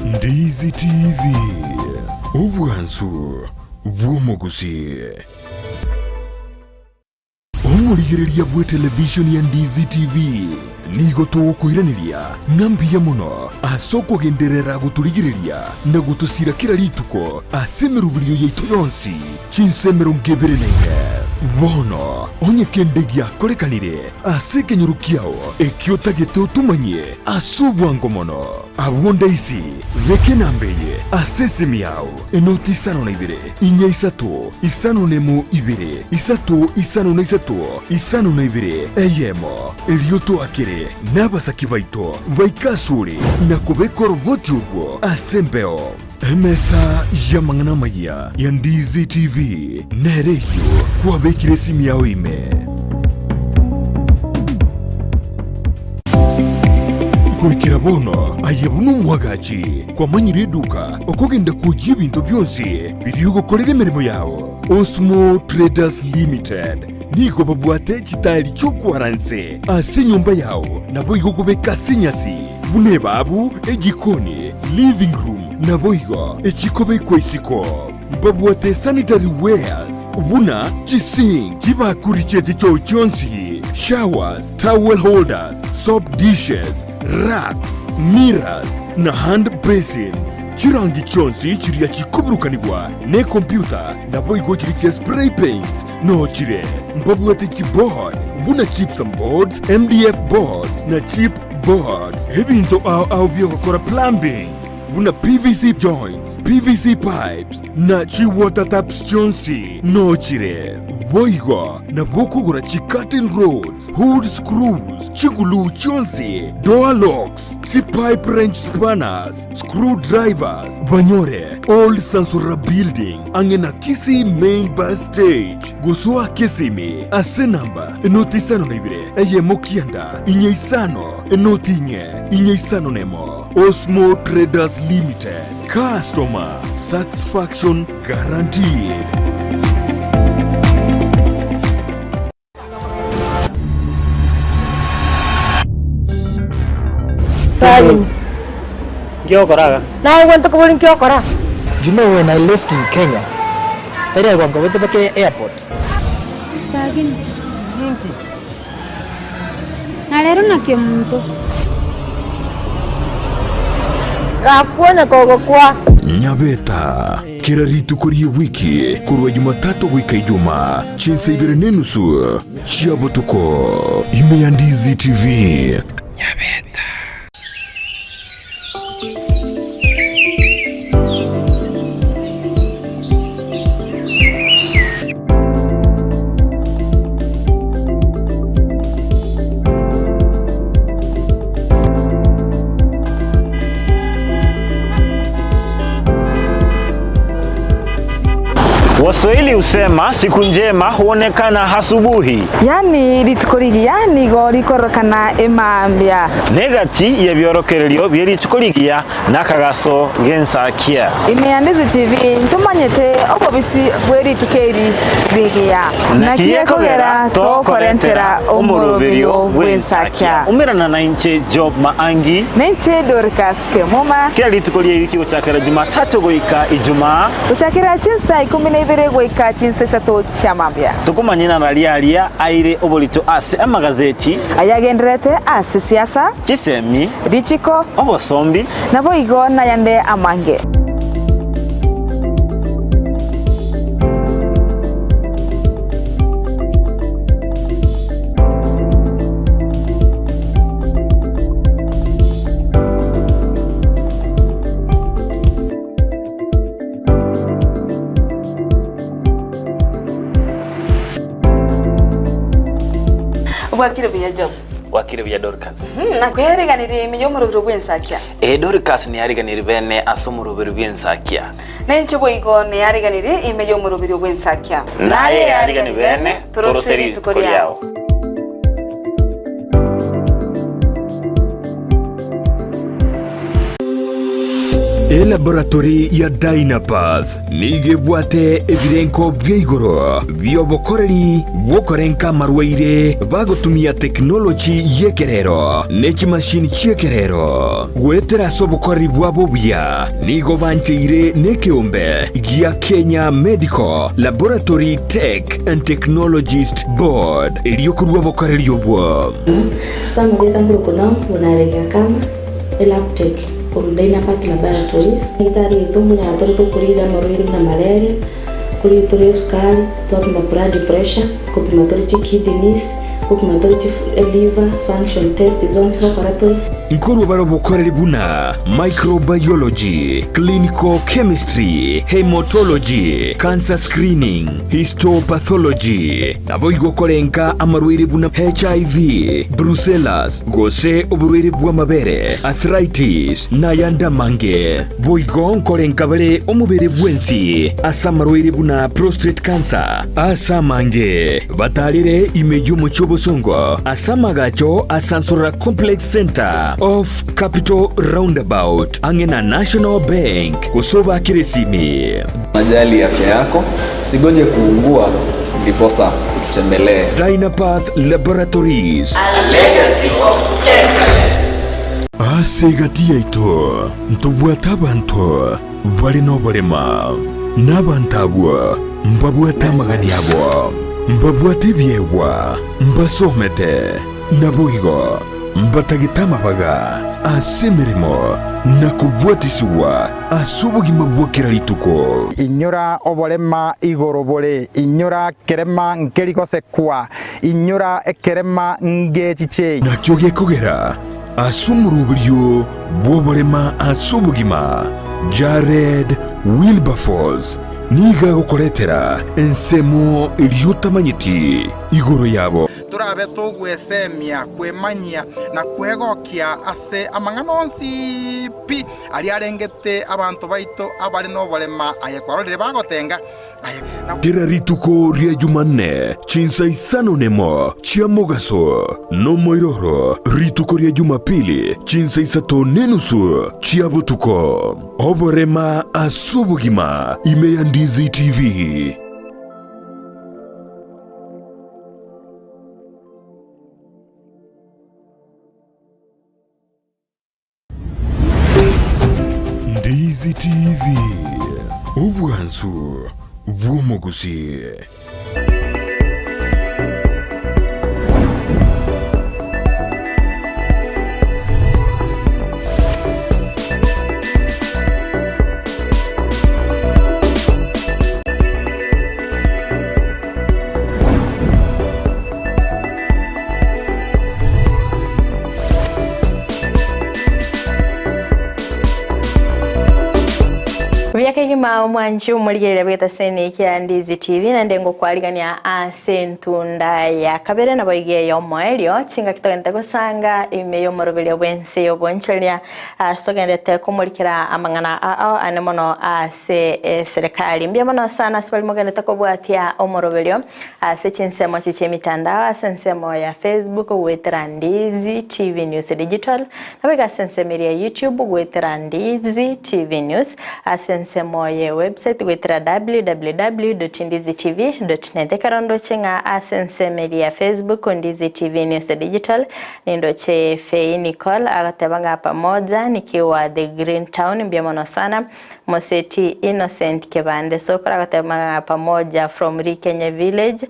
Ndizi TV, obwansu bw'omogusii. Omorigereria bw'etelevishoni ya Ndizi TV nigo togokoiraneria ng'a mbuya mono ase okogenderera gotorigereria na gotosira kera rituko ase emeroberio yaito yonsi chinsa 24. Bono onye kende giakorekanire ase ekenyoro kiao ekio otagete otomanyie ase obwango mono, abwo ndaisi beka enamba eye ase esimi yao, enoti isano na ibere, inya isato, isano nemo ibere, isato isano na isato, isano na ibere, eyemo, erio toakere nabasaki baito baike asore na kobeka oroboti orwo ase embeo. Emesa y'amang'ana amayia ya Ndizi TV nere eyio kwabekire esimi yao ime. Goikera bono aye buna omwagachi kwamanyire eduka okogenda kwoyia ebinto bionsi biria ogokorera emeremo yao. Osmo Traders Limited nigo babwate chitaeri chi'okwara nse ase enyomba yao naboigo okobeka ase enyasi buna ebabu, ejikoni, living room naboigo echikobekwa isiko. Mbabwate sanitary wares buna chisink, chibakuri chie chichoo chionsi, showers, towel holders, soap dishes, racks, mirrors na hand basins. Chirangi chionsi chiria chikoburukanigwa nekompyuta naboigo chiria chia spray paints noo chire. Mbabwate chiboard buna gypsum boards, MDF boards na chip boards. Ebinto ao ao biogokora plumbing buna PVC joints, PVC pipes na chi water taps chionsi noo chire. Boigo nabo okogora chi curtain rods, hood screws, chiguluu chionsi, door locks, chi pipe wrench spanners, screw drivers, banyore Old Sansora Building ang'e na Kisii Main Bus Stage. Gosoa Kisimi ase namba enoti isano na ibere eyemo kianda inye isano enoti inye inye isano nemo. Osmo Traders Limited, customer satisfaction guaranteed. Salim. Nki ogokora iga? Naye gwanto kobori nki ogokora? You know when I left in Kenya, tari agwo nkobete mpaka airport. Sagini. Na rero naki omonto. Gakuonya kogokwa. Nyabeta, kera rituko ri'ewiki korwa Jumatatu goika Ijumaa, chinsa ibere nenusu chia botuko, ime ya Ndizi TV. Nyabeta. Waswahili husema siku njema huonekana asubuhi. Yaani rituko rigiya nigo rikorokana emambia. Negati y'ebiorokererio bie rituko rigiya nakagaso g'ensakia. Ime ya Ndizi TV ntomanyete obobisi bwe rituko eri rigiya. Naki gekogera tokorentera omoroberio bw'ensakia. Umerana nainche Job Maangi. Nainche Dorcas Kemuma. Kera rituko ri'ewiki gochakera Jumatatu goika Ijumaa. Gochakera chinsa ikomi na ibere goika chinsa isato chia mambia. Tokomanyena naria aria aire oborito ase amagazeti. Ayagendererete ase siasa. Chisemi. Richiko. Obosombi. Naboigo nayande amange. Bwakire buya Job. Bwakire buya Dorcas. Nakweriganirie ime y'omorobiro bw'ensakia. Ee, Dorcas niyariganirie bene ase omorobiro bw'ensakia. Nainche boigo niyariganirie ime y'omorobiro bw'ensakia. Naye yarigani bene, torose rituko riao. Elaboratory ya Dynapath nigo ebwate ebirenko bia igoro bi'obokoreri bw'okorenka amarwaire bagotumia tekinoloji y'ekerero ne chimashini chi'ekerero. Goetera ase obokoreri bwabo obuya nigo bancheire nekeombe gia Kenya Medical Laboratory Tech and Technologist Board erio korua obokoreri obwo. Ase amarieta nkorokwa nao buna Kama, Elabtech, korwa Dynapath Laboratories. Daktari oito mbuna yatore tokorigia amarwaire buna malaria, Korigia tore esukari, twapima blood pressure, kopima tore chikidneys, kopima tore chi liver function test zonsi gokora tore. Nkorwa bare obokoreri buna microbiology, clinical chemistry, haematology, cancer screening, histopathology, naboigo korenka amarwaire buna HIV, brucellas, gose oborwaire bw'amabere, arthritis, nayande amange. Boigo nkorenka bare omobere bwensi ase amarwaire buna prostate cancer, ase amange batarire ime y'omochie obosongo ase amagacho a Sansorora Complex Centre off Capital Roundabout ang'e na National Bank gose obakere esimi. Unajali afya yako, usigoje kuungua ndiposa ututembelee. Dynapath Laboratories. A legacy of excellence. Ase egati yaito ntobwate abanto bare noborema, na abanto abwo mbabwate amagani abo, mbabwate ebiegwa, mbasomete, naboigo mbatagete amabaga ase emeremo na kobwatisigwa ase obogima bwa kera rituko. Inyora oborema igoro bore, inyora kerema nkeri gosekwa, inyora ekerema ngechiche. Nakio gekogera ase omoroberio bw'oborema ase obogima, Jared Wilberforce nigo agokoretera ensemo eria otamanyeti igoro yabo. Torabe togwesemia, kwemanyia, na kwegokia ase amang'ana onsi pi aria arengete abanto baito abare noborema, aye kwarorire bagotenga, aye na. Kera rituko ria Jumanne chinsa isano nemo chia mogaso, nomoiroro rituko ria Jumapili chinsa isato nenusu chia botuko. Oborema ase obogima ime ya Ndizi TV. Ndizi TV, obwansu bw'omogusi. Buya kegima omwanchi omorigereria bw'etaseni kia Ndizi TV naende ngokwarigania ase entunda ya kabere nabo iga ey'omoerio chingaki togenderete gosanga ime y'omoroberio bw'ense y'obonchoria ase togenderete komorikera amang'ana ao ane mono ase eserekari. Mbuya mono sana ase baria mogenderete kobwatia omoroberio Ase chinsemo echi chi'emitandao, ase ensemo ya Facebook goetera Ndizi TV News Digital, naboigo ase ensemo eria ya YouTube goetera Ndizi TV News, ase ensemo ye website goetera www.ndizitv.net. Ekero ndoche ng'a ase ensemo eria ya Facebook Ndizi TV News Digital, nindoche Fei Nicole agoteba ng'a pamoja nikiwa the green town mbuya mono sana. Moseti Innocent Kebande Sokoro agateba ng'a pamoja from Rikenye village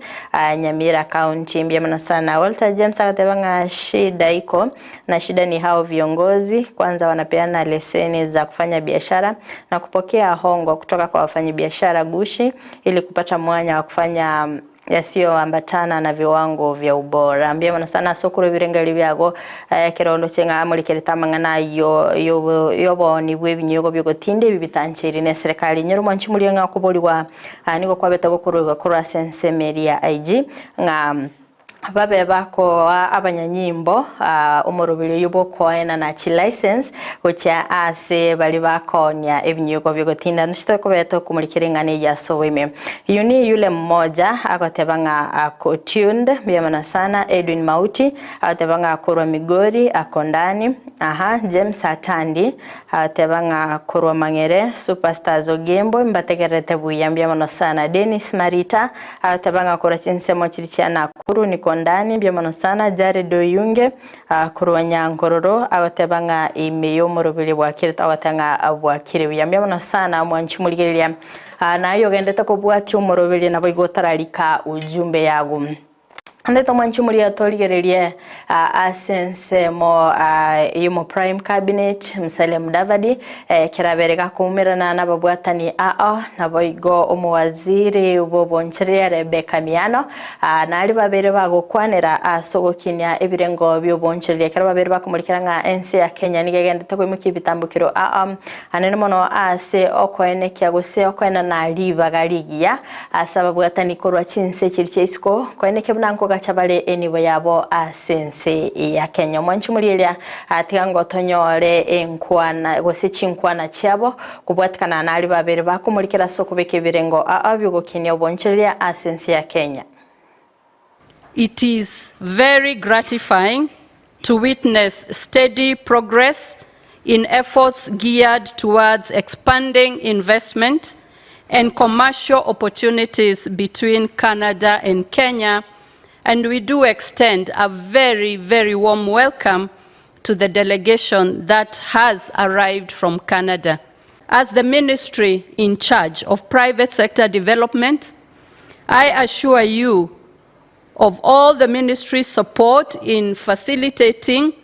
Nyamira county mbuya mono sana. Walter James agateba ng'a shida iko na shida ni hao viongozi kwanza wanapeana leseni za kufanya biashara na kupokea hongo kutoka kwa wafanyibiashara gushi ili kupata mwanya wa kufanya yasiyoambatana na viwango vya ubora. Mbuya mono sana ase okorwa ebirengererio biago ekero ondoche ng'a amorikerete amang'ana ayio y'obooni bw'ebinyogo bi'ogotinda ebi bitancheiri n'eserekari. Inyora omwanchi moria ng'a okoborigwa nigo kwabete gokorwa korwa ase ensemo eria ya IG ng'a babe bakoa abanyanyimbo omoroberio oyio bw'okoenana chilicense gochia ase baria bakoonia ebinyogo bi'ogotinda. Ntoche tokobeta okomorikera eng'ana eyio ase oboime. Yuni yule mmoja agoteba ng'a ako tuned mbuya mono sana Edwin Mauti agoteba ng'a korwa Migori ako ndani aha James Atandi agoteba ng'a korwa Mang'ere Superstars Ogembo mbategererete buya mbuya mono sana Dennis Marita agoteba ng'a korwa chinsemo chiria chia Nakuru niko ndani mbuya mono sana Jared Oyunge Korwa Nyankororo agoteba ng'a ime y'omoroberi bwakire togoteba ng'a bwakire buya. Mbuya mono sana mwanchi morigereria naye ogendete kobwatia omoroberi naboigo otararika ujumbe yago. Onde tomwanche omoria torigererie ase ensemo y'omo Prime Cabinet Musalia Mudavadi ekero abere gakoumerana nababwatani ao naboigo omowaziri bw'obonchereria Rebecca Miano naria babere bagokwanera ase ogokinia ebirengo bi'obonchereria ekero babere bakomorikera ng'a ense ya Kenya nigo egendete koimokia ebitambokero ao anene mono ase okoenekia gose okoenana ribaga rigiya Ase ababwatani korwa chinse chiria chia isiko, koeneke buna nkogacha bare enibo yabo ase ense ya Kenya. Omwanchi moria eria tiga ngotonyore enkwana gose chinkwana chiabo kobwatikana naria babere bakomorikera ase okobeka ebirengo ao biogokinia obonchereria ase ense ya Kenya. It is very gratifying to witness steady progress in efforts geared towards expanding investment and commercial opportunities between Canada and Kenya, and we do extend a very, very warm welcome to the delegation that has arrived from Canada. As the ministry in charge of private sector development, I assure you of all the ministry's support in facilitating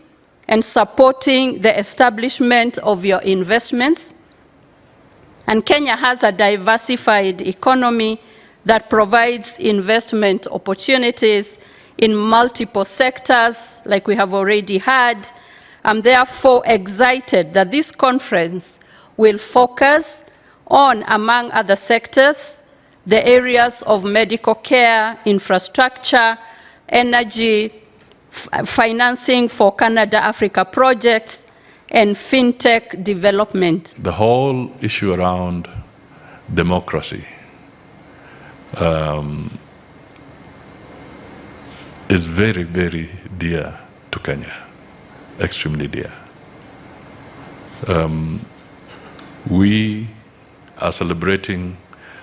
and supporting the establishment of your investments. And Kenya has a diversified economy that provides investment opportunities in multiple sectors, like we have already had. I'm therefore excited that this conference will focus on, among other sectors, the areas of medical care, infrastructure, energy, financing for Canada-Africa projects, and fintech development. The whole issue around democracy um, is very, very dear to Kenya, extremely dear. Um, we are celebrating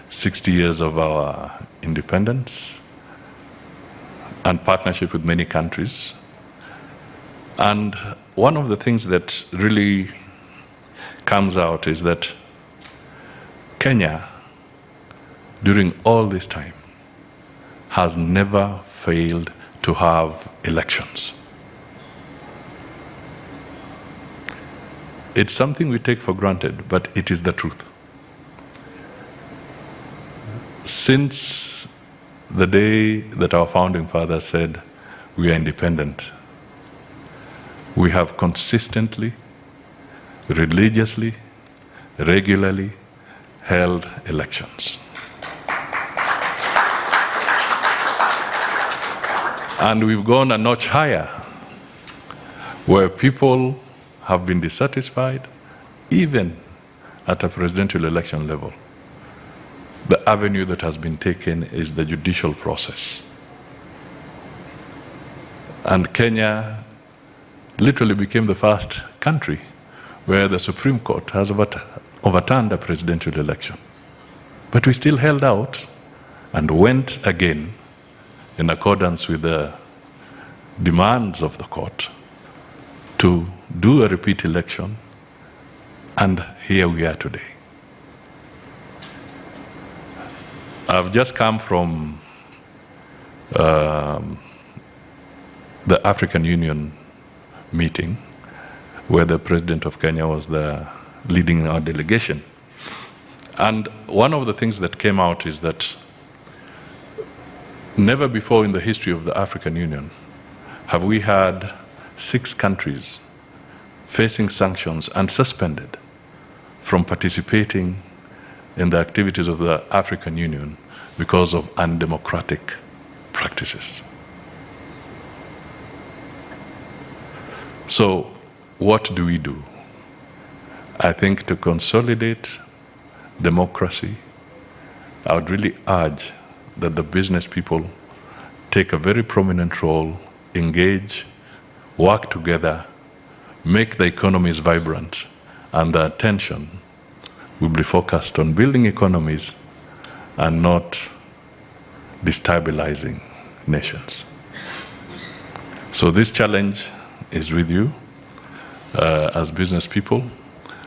60 years of our independence and partnership with many countries. And one of the things that really comes out is that Kenya, during all this time, has never failed to have elections. It's something we take for granted, but it is the truth. Since the day that our founding father said we are independent, we have consistently, religiously, regularly held elections. And we've gone a notch higher, where people have been dissatisfied, even at a presidential election level. The avenue that has been taken is the judicial process. And Kenya literally became the first country where the Supreme Court has overturned a presidential election. But we still held out and went again in accordance with the demands of the court to do a repeat election, and here we are today. I've just come from um, the African Union meeting where the president of Kenya was the leading our delegation. And one of the things that came out is that never before in the history of the African Union have we had six countries facing sanctions and suspended from participating in the activities of the African Union because of undemocratic practices. So, what do we do? I think to consolidate democracy, I would really urge that the business people take a very prominent role, engage, work together, make the economies vibrant, and the attention will be focused on building economies and not destabilizing nations. So, this challenge is with you uh, as business people.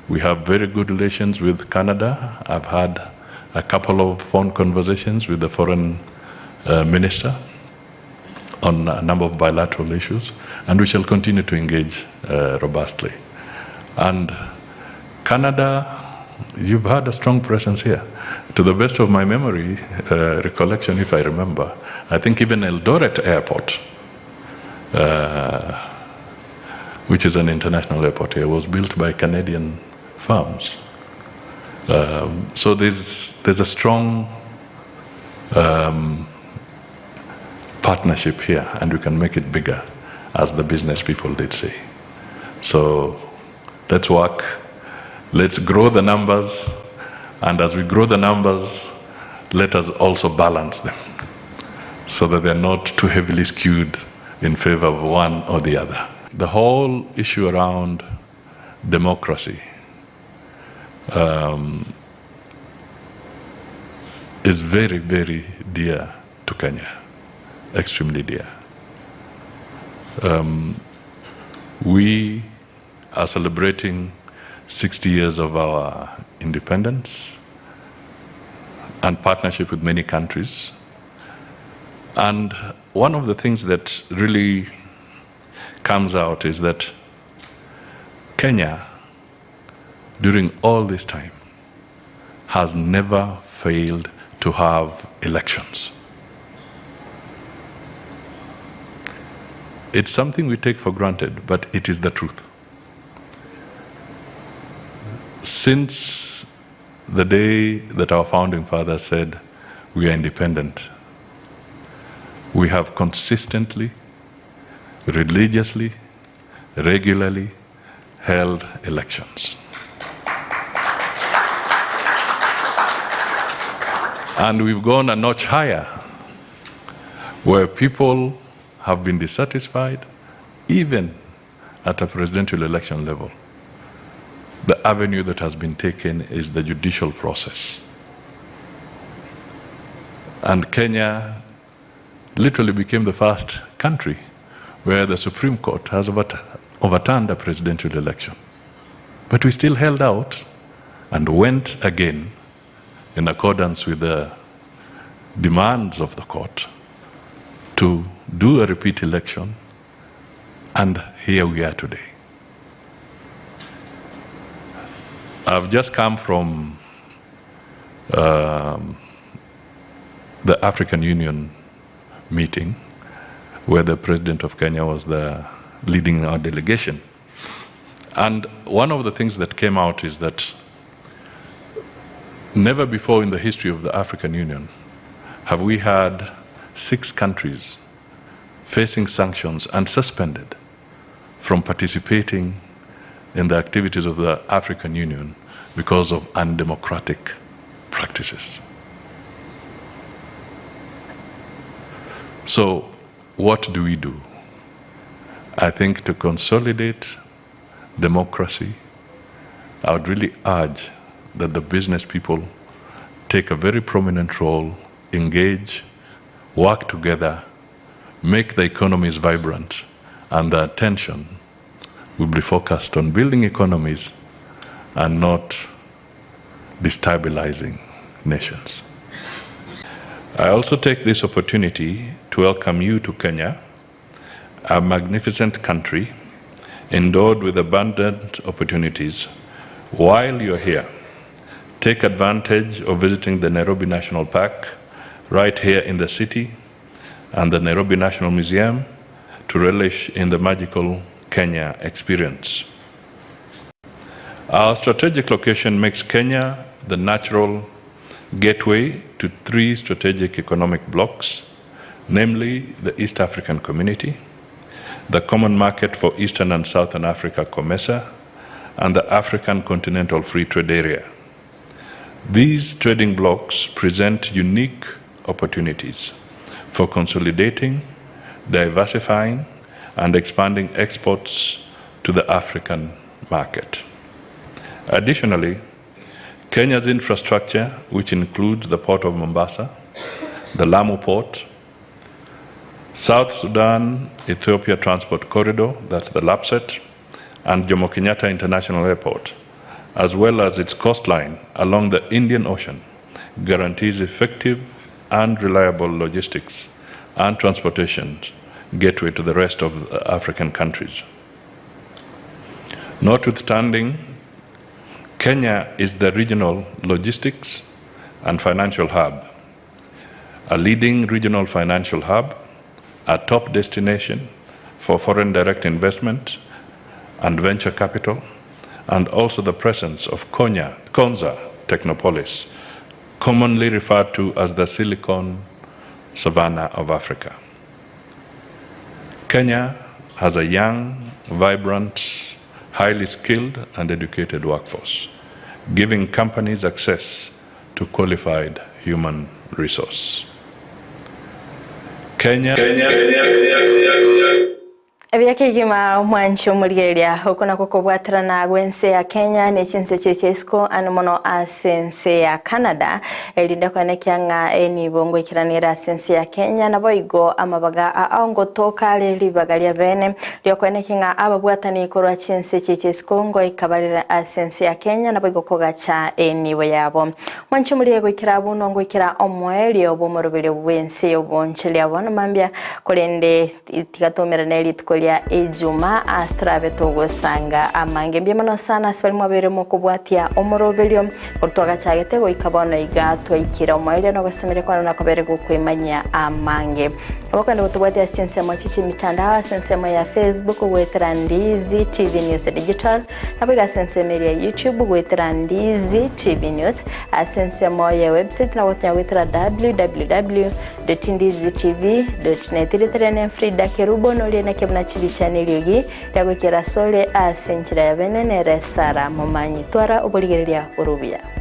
We have very good relations with Canada. I've had a couple of phone conversations with the foreign uh, minister on a number of bilateral issues, and we shall continue to engage uh, robustly. And Canada, you've had a strong presence here. To the best of my memory, uh, recollection, if I remember, I think even Eldoret Airport, uh, which is an international airport here, was built by Canadian firms. Um, so there's, there's a strong um, partnership here, and we can make it bigger, as the business people did say. So let's work, let's grow the numbers, and as we grow the numbers, let us also balance them so that they're not too heavily skewed in favor of one or the other. The whole issue around democracy um, is very, very dear to Kenya, extremely dear. Um, we are celebrating 60 years of our independence and partnership with many countries. And one of the things that really comes out is that Kenya, during all this time, has never failed to have elections. It's something we take for granted, but it is the truth. Since the day that our founding father said we are independent, we have consistently, religiously, regularly held elections. And we've gone a notch higher, where people have been dissatisfied, even at a presidential election level. The avenue that has been taken is the judicial process. And Kenya literally became the first country where the Supreme Court has overturned a presidential election. But we still held out and went again in accordance with the demands of the court to do a repeat election, and here we are today. I've just come from um, the African Union meeting where the president of Kenya was the leading our delegation. And one of the things that came out is that never before in the history of the African Union have we had six countries facing sanctions and suspended from participating in the activities of the African Union because of undemocratic practices. So, what do we do? I think to consolidate democracy, I would really urge that the business people take a very prominent role, engage, work together, make the economies vibrant, and the attention will be focused on building economies and not destabilizing nations. I also take this opportunity to welcome you to Kenya, a magnificent country endowed with abundant opportunities. While you're here, take advantage of visiting the Nairobi National Park right here in the city and the Nairobi National Museum to relish in the magical Kenya experience. Our strategic location makes Kenya the natural gateway to three strategic economic blocks, namely the East African Community, the Common Market for Eastern and Southern Africa, COMESA, and the African Continental Free Trade Area. These trading blocks present unique opportunities for consolidating, diversifying, and expanding exports to the African market. Additionally, Kenya's infrastructure, which includes the Port of Mombasa, the Lamu Port, South Sudan Ethiopia Transport Corridor, that's the LAPSSET, and Jomo Kenyatta International Airport, as well as its coastline along the Indian Ocean, guarantees effective and reliable logistics and transportation gateway to the rest of African countries. Notwithstanding, Kenya is the regional logistics and financial hub, a leading regional financial hub, a top destination for foreign direct investment and venture capital, and also the presence of Konya, Konza Technopolis, commonly referred to as the Silicon Savannah of Africa. Kenya has a young, vibrant, highly skilled and educated workforce, giving companies access to qualified human resource. Kenya, Kenya, Kenya, Kenya. Ebuya kegima omwanchi omorigereria oko nako kobwaterana gwense ya Kenya ne chinse chie chia isiko ande mono ase ense ya Canada erinde koenekia ng'a enibo ngoikeranera ase ense ya Kenya naboigo amabaga ao ngotoka are ribaga ria bene riokoenekia ng'a ababwatani korwa chinse chie chia isiko ngoika bare ase ense ya Kenya naboigo kogacha enibo yabo. Mwanche omorigereria goikera abwo nongoikera omoerio bw'omoroberio bw'ense y'obonchoria bono mambia korende Tiga toumerane rituko ria Ejuma ase torabe togosanga amange. Mbuya mono sana ase baria mwabeire mokobwatia omoroberio korwa twagachagete goika bono iga twaikire omoerio na ogosemeria kwane nakobere gokwemanyia amange. Obokonde gotobwatia ase chinsemo echi chi'emitandao ase ensemo ya Facebook goetera Ndizi TV News Digital naboigo ase ensemo eria ya YouTube goetera Ndizi TV News ase ensemo ya website nabo gotonya goetera www. Ndizitv.net Rieta riane Frida Kerubo noria naki buna chibicha neriogi ria goikera asore ase enchera ya bene nere Sarah Momanyi. Twara oborigereria bore obuya.